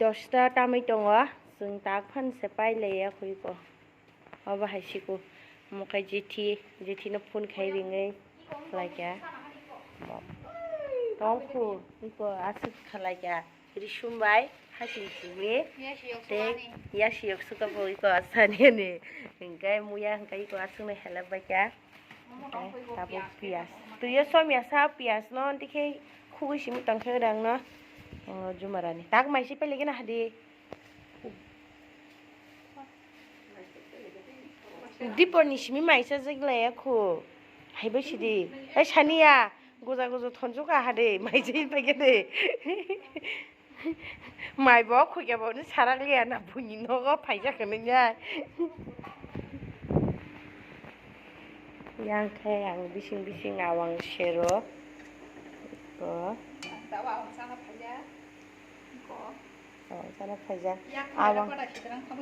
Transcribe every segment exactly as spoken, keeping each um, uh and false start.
Dosta tamwi tongo, chwng tak phan se pai laiya khwi ko. Obo hai siko, omo khe jethi, jethi no phone khai ringwi khlai kha. Tong khu, iko aswk khlai kha. Risum bai, hasing simi. Tei yasi yok suka bo iko asani ani. Hingkai muya hingkai iko aswk no helep bai kha. Tabuk piyas. Twi o som ya sa piyas no, tei khe khugui simi tong khe rang no. Ang o jumarani. Tak mai si pele gana hadi. Dipor ni simi mai sa jek le khu. Hai bai sidi. Ai saniya. Goja goja thonjok aha de. Mai jai pai khe de. Mai bo khukya bo ni sarak liya na buini nogo phaijak hinwi ya. Yang khe ang bising bising awang sero. Ko. Awang sana phaijak. Awang,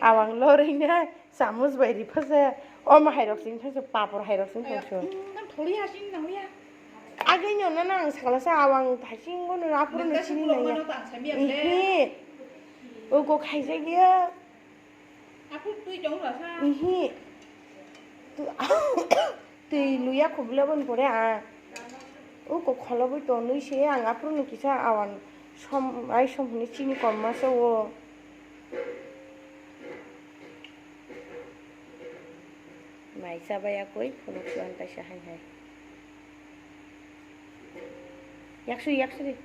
awang lorina. Samus bai ri phasa. O ma hairok sing thangso, papor hairok sing thangso. Nang tholi ya sing nang ya. Agei no na nang sakla sa awang thasing go no apro no sini nang ya. Ihi. O go khaijak ya. Apro twi jong la sa. Ihi. Tu twi luya khobla bon pore a. O go kholo boi to nui se ang apro no kisa awan som ai som hini chini kom ma sa o. Mai chabai akoi phunuk chuan kaisa hai hai. Yaksui, yaksui.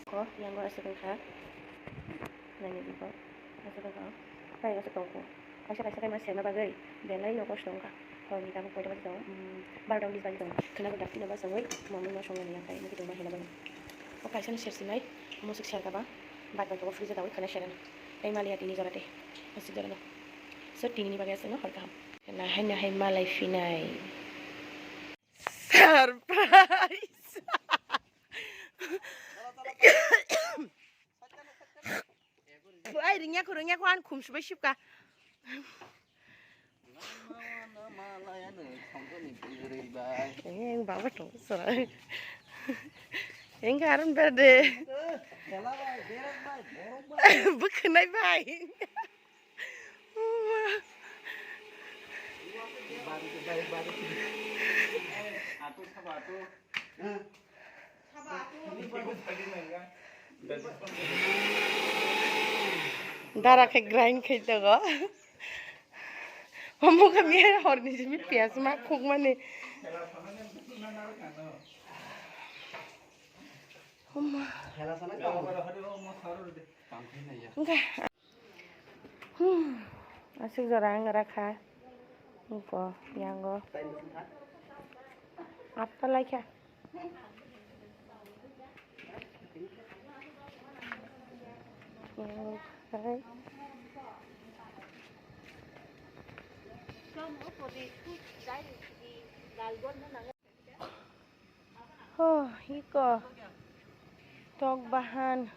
Ko, yango aswk wngkha. Naini biko. Aswk wngkha. Tai aswk tongkho. Kaisa kaisa kaima serna bagwi belai no kosto wngkha. Horni tabuk koita baji tongo? Hmm, barota unis baji tongo. Khwna bo dakti no bachangwi mamwi no songya nai yakhai, nukhi tongma hela bagwi. O kaisa no sersinai, musuk serka ba, bat bai tongo fridge o dawi khwna serano. Tei maliya tini jora tei, musuk jora no. So tini ni bagwi aswk no hor kaham. Nahai nahai malai phinai. Surprise! Ai, ringya ko, ringya ko, an khum subai sipka. Eh, baba to, sara. Engka aron berde. Bukhnai bai. Dara khe grind khai tongo. Omo khe miya horni simi piyaj ma khukmani. Omo. Wngkha. Hmm, aswk jora wng rakha. Wngkha, yango. Atta laikha. Yango khai. Oh, iko. Tok bahan.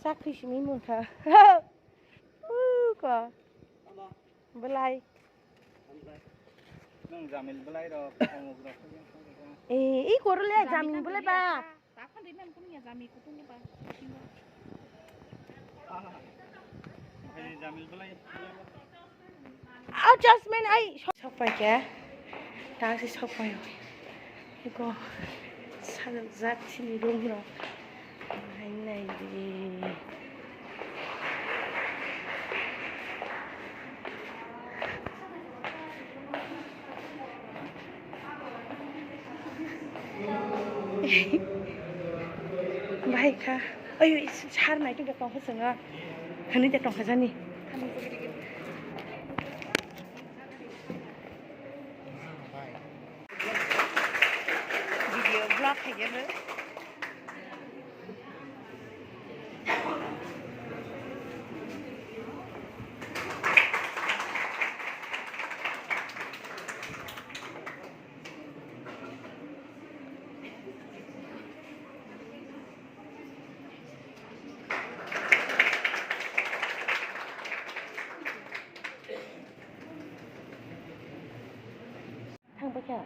Sakri simi munkha. Iko. Belai. Nang jamil belai rok, tongok rok. Eh, iko role jamil belai ba. Takhan ri mem kunya jami kutung ba. Ai, jamil belai. Au, Jasmine, ai. Sok pai khe. Ta si sok pai. Iko. Sajak jak sini room rok. Nai nai di. Bahai kha. Oi, sar nai tu tongkha chwng. Hani de tongkha jani. Video vlog khaigeno. Mem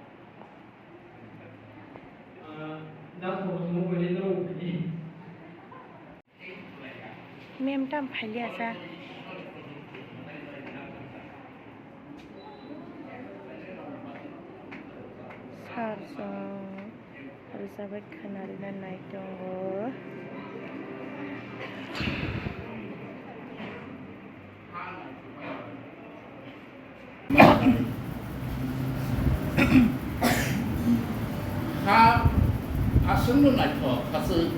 tam phailiya sa. Sar song rwchapwi khwna rwna nai tongo. Ha aswkno naithok khaswk,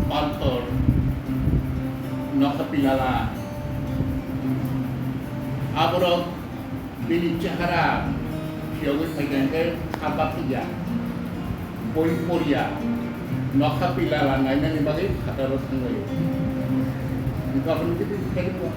palthor, nokha pilala. Aborok bini chehara phiyogwi phaikha hwnkhe ha baphiya, boi poriya, nokha pilala nainani bagwi phataro thanglaio. Hwnkhe aboni khe bini khairokma.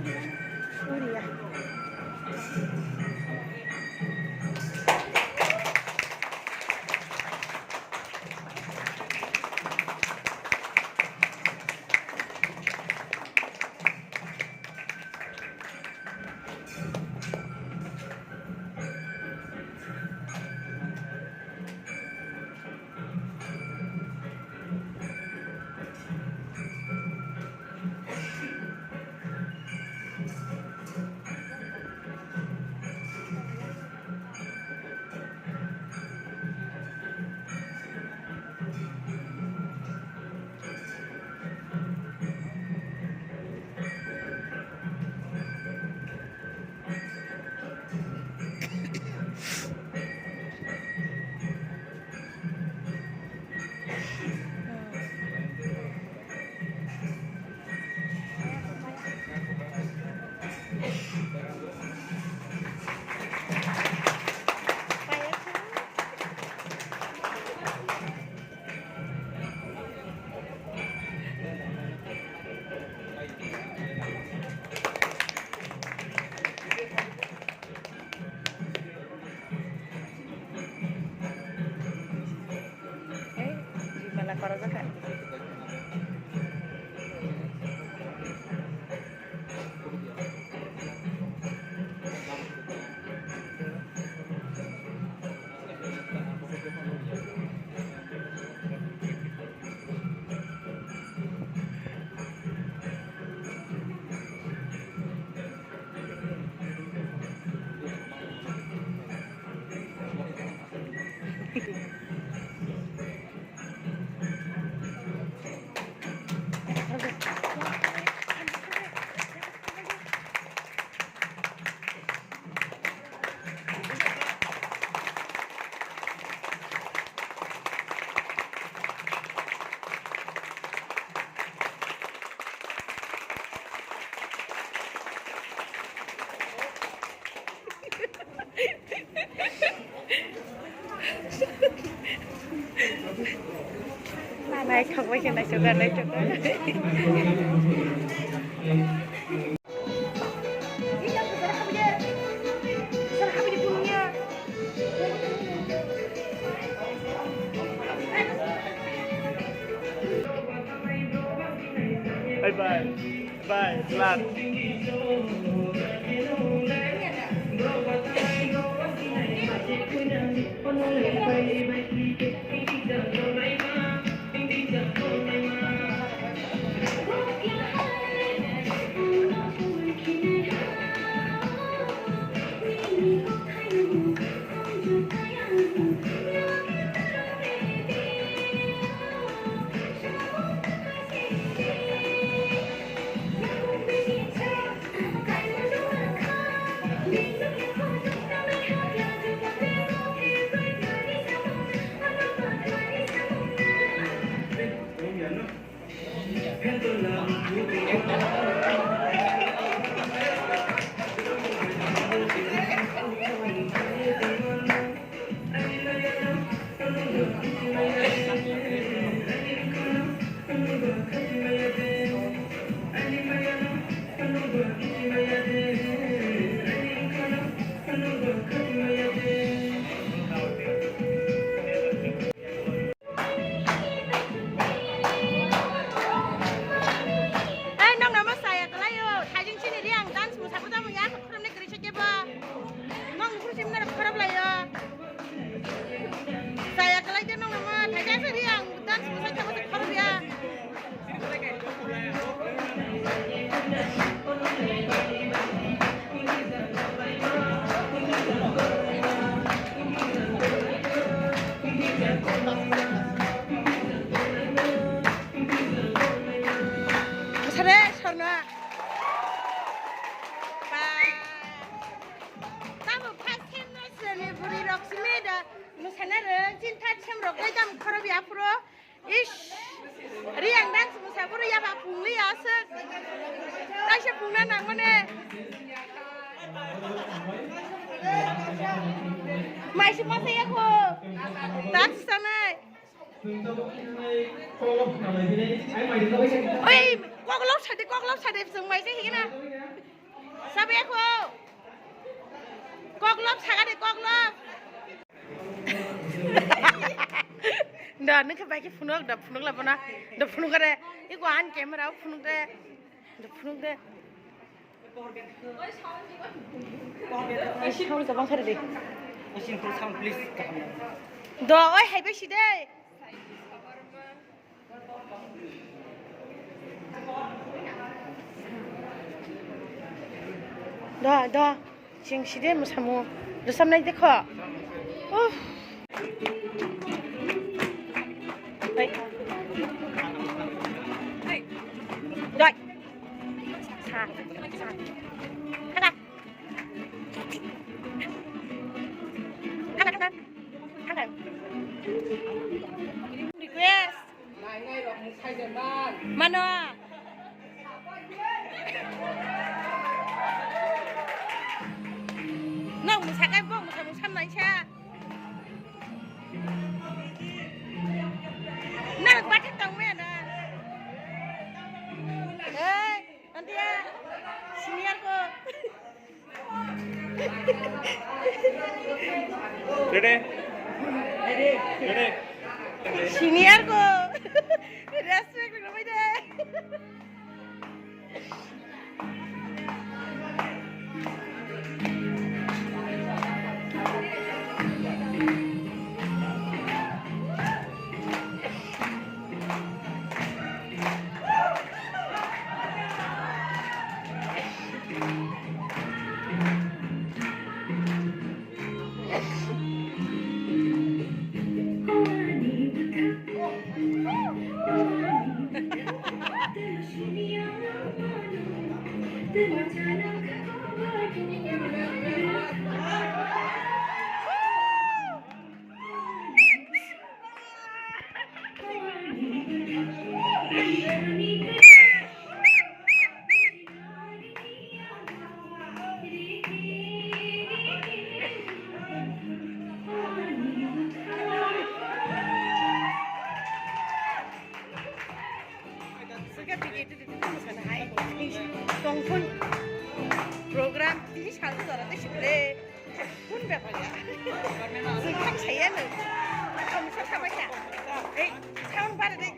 Uriya. Naithok bai khe naithok, naithok. Bye bye. Bye, blood. Ei, nokno ma chaya kwlaio, thaijing chini ri ang dance mosa khe tamo ya, khoroknwi kwrwi se kebo. Nokni khursi mwnwi khorok laio. Chaya kwlai khe nokno ma thaijak se ri ang dance mosa khe mosa khorok ya. Sare, sorna. Ba. Tamo first time no sini buri rok simi da. Musana reng, chin third sem rok dai dam khorok ya phuro. Ish, ri ang dance mosa phuro ya ba pungli aswk. Taisa pungna nang mane. Maisi masa ya kho. Dance sanai. Oi, koklop sade, koklop sade, jeng maisi higina. Abe ko. Koklop sagade koklop. Da nung khe bai khe phunuk da phunuk labana da phunuk kare. Iko an camera phunuk de. Da phunuk de. Sound kabang kare de. Oisin full sound please. Do oi hai bai si de. Da da. Chwng side mwsamung rwchapnai dekho. Uff. Hai. Doi. Sa, sa. Khana. Khana, khana. Khana. Request. Mano. Nang musakai bo musa musa naisa. Nang bathik tong me na. Hey, antia senior ko. Ready? Ready? Senior ko. Respect rwbai de. Tongphun program tini salsa jora tei sibole. Kun bepar ya? Sengkang saya no. Kamu sa sama sa. Eh, sound bar deh.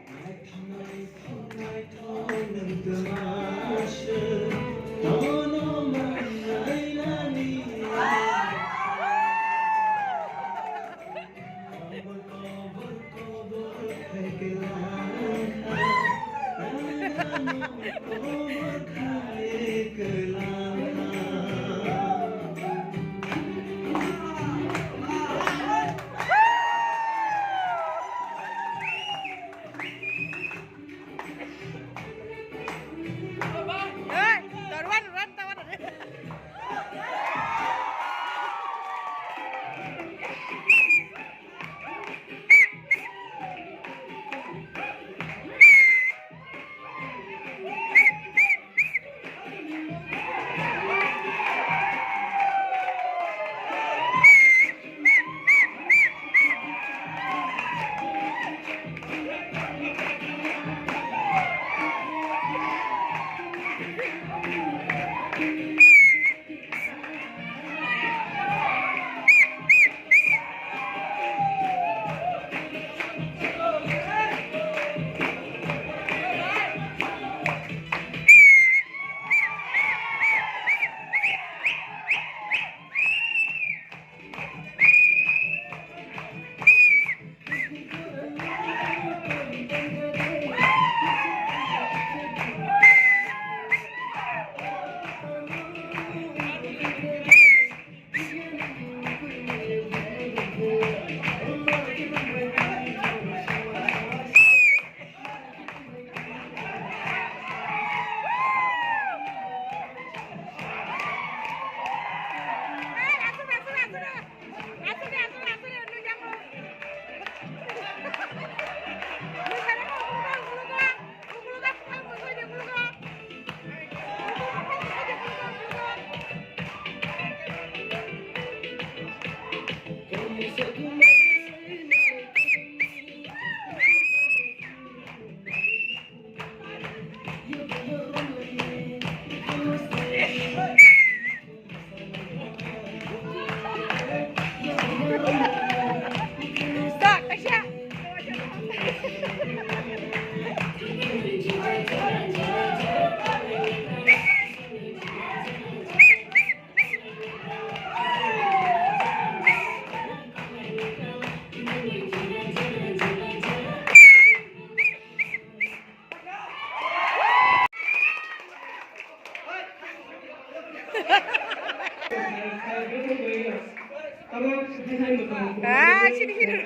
Ah, sini hini.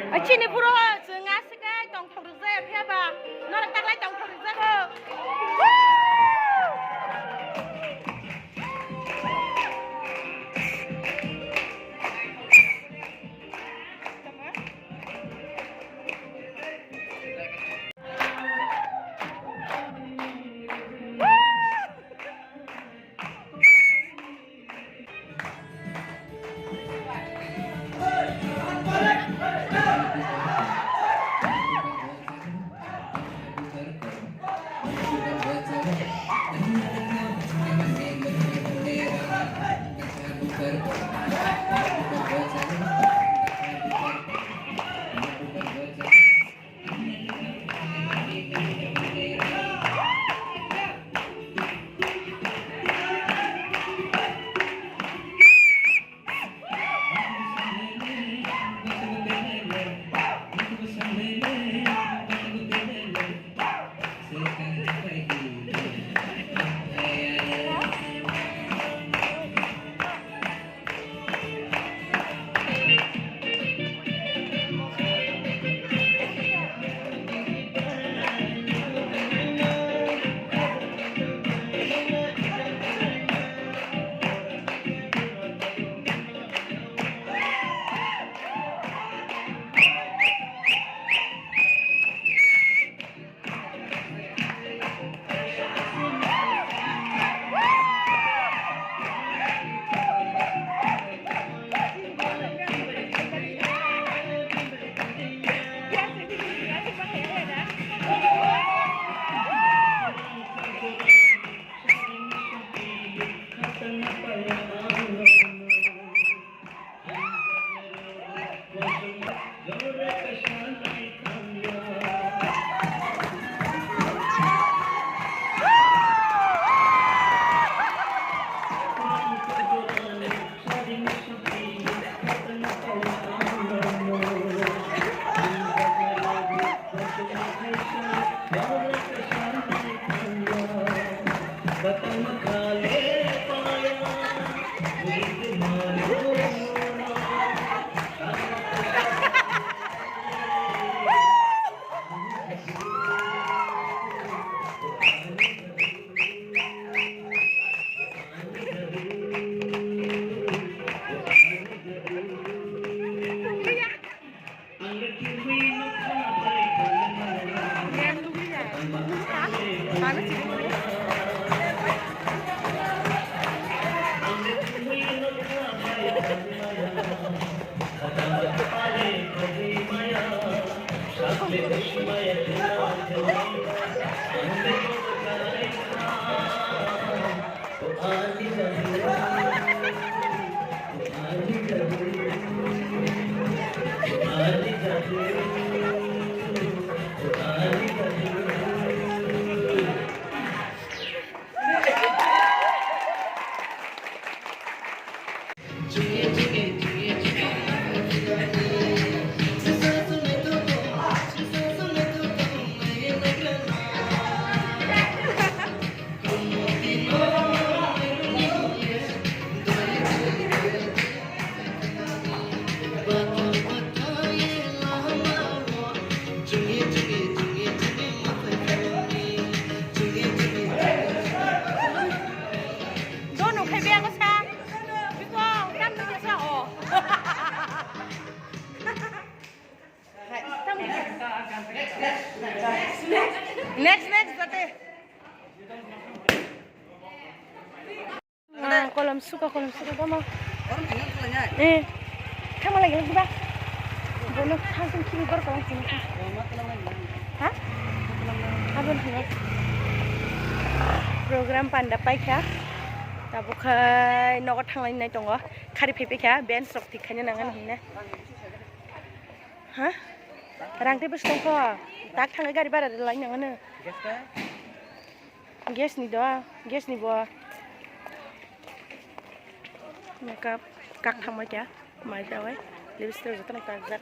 Ah, sini puro chwng aswk khe tongthok rwjak, phiya ba norok taklai tongthok rwjago. Dono khai bego sa. Bego, tam ni sa o. Next, next, jate. Ah, kolom suka, kolom suka, tamo. Eh, thangma lagi, lagi ba. Bono thangsin kiri gor kolom sini. Ha? Abon hino. Program panda paikha. Tabuk khai nogo thanglai nai tongo. Khari phai paikha, bench rok thik khaina nangan hinna. Ha? Rang tei bwswk tongkho? Tak thangwi gari bara rwlai nangano. Gas ni do, gas ni bo. Makeup kak thangbai kha. Mai tawai. Lipstick jotono kakjak.